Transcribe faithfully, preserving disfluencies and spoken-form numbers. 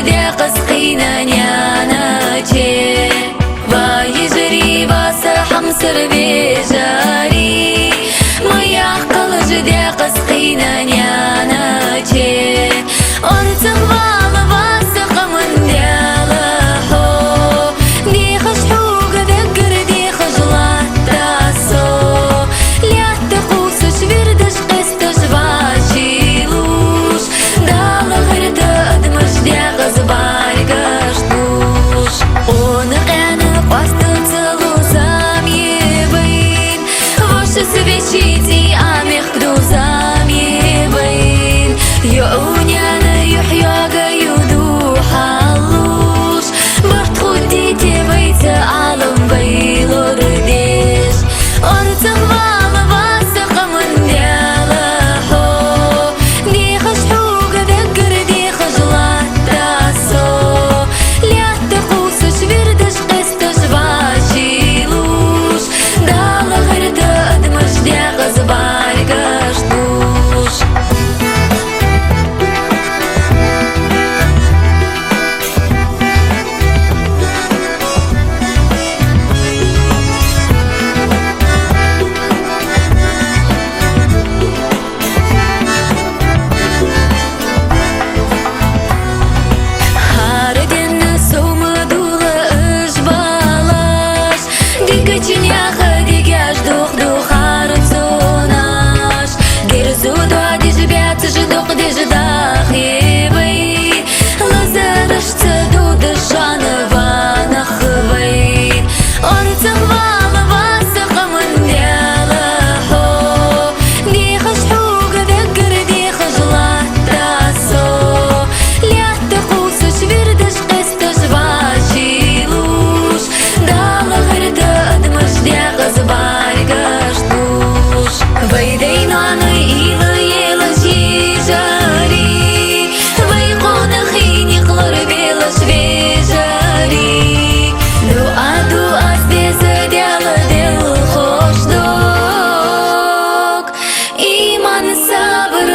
декъаза кхийна наьна чӀе. Ва йижарий, ва са хьамсара вежарий, ма яккхалаш декъаза кхийна наьна чӀе. Орцах вала, ва са къаман Даьла, хьо, дехаш хьога даггара дехаш латта со. Лаьтта кхувсаш, вирдаш къесташ вачилуш, Дала гӀерта адамаш декъаза бӀаргаш душ. Къона къаьна къоастал ца лу зама я вайна, вошас веший цӀий а мехка ду зама я вайна. ЙоӀ-наьна юхь йоагаю духьал луш, барт хургдий те вайца Ӏалам вай лорадеш. Орцах вала, ва са къаман Даьла, хьо, дехаш хьога даггара дехаш латта со. Лаьтта кхувсаш, вирдаш къесташ вачилуш, Дала гӀерта адамаш декъаза бӀаргаш душ. ХӀара денна совмадулла уж балаш, дикача наьха дегаш дохаду харцонаш. Герз доадеш, баьцаш доккхадеш дахе вай, лазарашца дувдаш шоана ва нах вай. Орцах вала, ва са къаман Даьла, хьо, дехаш хьога даггара дехаш латта со. Лаьтта кхувсаш, вирдаш къесташ вачилуш, Дала гӀерта адамаш декъаза бӀаргаш душ. Вай дай-ноаной уйла елаш йижарий, вай къонахий никъ лорабелаш вежарий. ДуӀа ду аз деза, Даьла, делл хоза дог, иман, сабар,